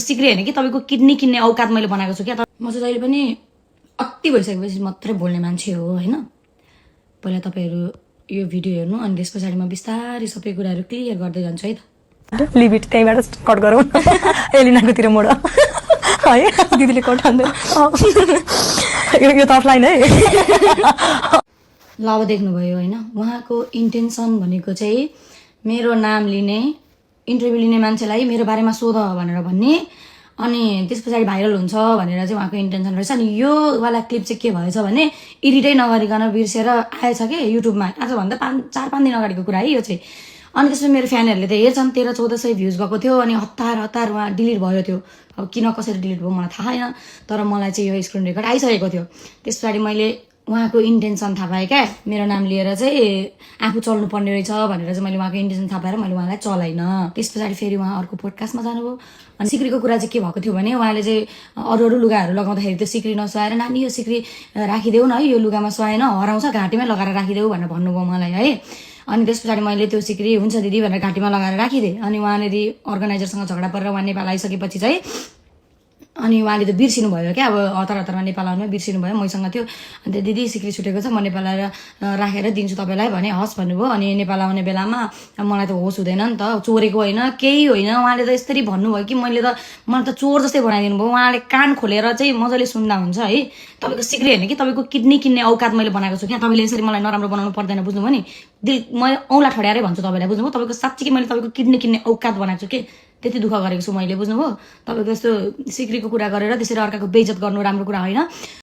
सिक्री होइन कि तपाईँको किडनी किन्ने औकात मैले बनाएको छु क्या। म चाहिँ जहिले पनि अति भइसकेपछि मात्रै बोल्ने मान्छे हो होइन। पहिला तपाईँहरू यो भिडियो हेर्नु अनि त्यस पछाडि म बिस्तारै सबै कुराहरू क्लियर गर्दै जान्छु है त। लिभ इट, त्यहीँबाट कट गरौँ। एलिनाकोतिर मोड है, दिदीले कट हान्दैन। यो त अफलाइन है। ल अब देख्नुभयो होइन, उहाँको इन्टेन्सन भनेको चाहिँ मेरो नाम लिने, इन्टरभ्यू लिने मान्छेलाई मेरो बारेमा सोध भनेर भन्ने, अनि त्यस पछाडि भाइरल हुन्छ भनेर चाहिँ उहाँको इन्टेन्सन रहेछ। अनि यो वाला क्लिप चाहिँ के भएछ भने एडिटै नगरिकन बिर्सेर आएछ कि युट्युबमा, आजभन्दा 4-5 दिन अगाडिको कुरा है यो चाहिँ। अनि त्यसपछि मेरो फ्यानहरूले त हेर्छन्, 1300-1400 भ्युज गएको थियो। अनि हतार उहाँ डिलिट भयो त्यो, अब किन कसरी डिलिट भयो मलाई थाहा छैन, तर मलाई चाहिँ यो स्क्रिन रेकर्ड आइसकेको थियो। त्यस पछाडि मैले उहाँको इन्टेन्सन थाहा पाएँ क्या, मेरो नाम लिएर चाहिँ आफू चल्नुपर्ने रहेछ भनेर चाहिँ मैले उहाँको इन्टेन्सन थाहा पाएर मैले उहाँलाई चलाइनँ। त्यस पछाडि फेरि उहाँ अर्को पोडकास्टमा जानुभयो। अनि सिक्रीको कुरा चाहिँ के भएको थियो भने उहाँले चाहिँ अरू लुगाहरू लगाउँदाखेरि त्यो सिक्री नसुहाएर नानी यो सिक्री राखिदेऊ न है, यो लुगामा सुहाएन हराउँछ, घाँटीमै लगाएर राखिदेऊ भनेर भन्नुभयो मलाई है। अनि त्यस पछाडि मैले त्यो सिक्री हुन्छ दिदी भनेर घाँटीमा लगाएर राखिदिएँ। अनि उहाँले अर्गनाइजरसँग झगडा परेर उहाँ नेपाल आइसकेपछि चाहिँ अनि उहाँले त बिर्सिनु भयो क्या, अब हतारमा नेपाल आउनु बिर्सिनु भयो। मसँग थियो अन्त दिदी सिक्री छुटेको छ, म नेपाल आएर राखेर दिन्छु तपाईँलाई भने हस् भन्नुभयो। अनि नेपाल आउने बेलामा मलाई त होस हुँदैन नि त, चोरेको होइन केही होइन। उहाँले त यसरी भन्नुभयो कि मलाई त चोर जस्तै बनाइदिनु भयो। उहाँले कान खोलेर चाहिँ मजाले सुन्दा हुन्छ है। तपाईँको सिक्री होइन कि तपाईँको किडनी किन्ने औकात मैले बनाएको छु क्या। तपाईँले यसरी मलाई नराम्रो बनाउनु पर्दैन, बुझ्नुभयो नि। म औँला ठड्याएरै भन्छु तपाईँलाई, बुझ्नुभयो। तपाईँको साँच्चै कि मैले तपाईँको किडनी किन्ने औकात बनाएको छु कि, त्यति दुःख गरेको छु मैले, बुझ्नुभयो। तपाईँको यस्तो सिक्रीको कुरा गरेर त्यसरी अर्काको बेइज्जत गर्नु राम्रो कुरा होइन।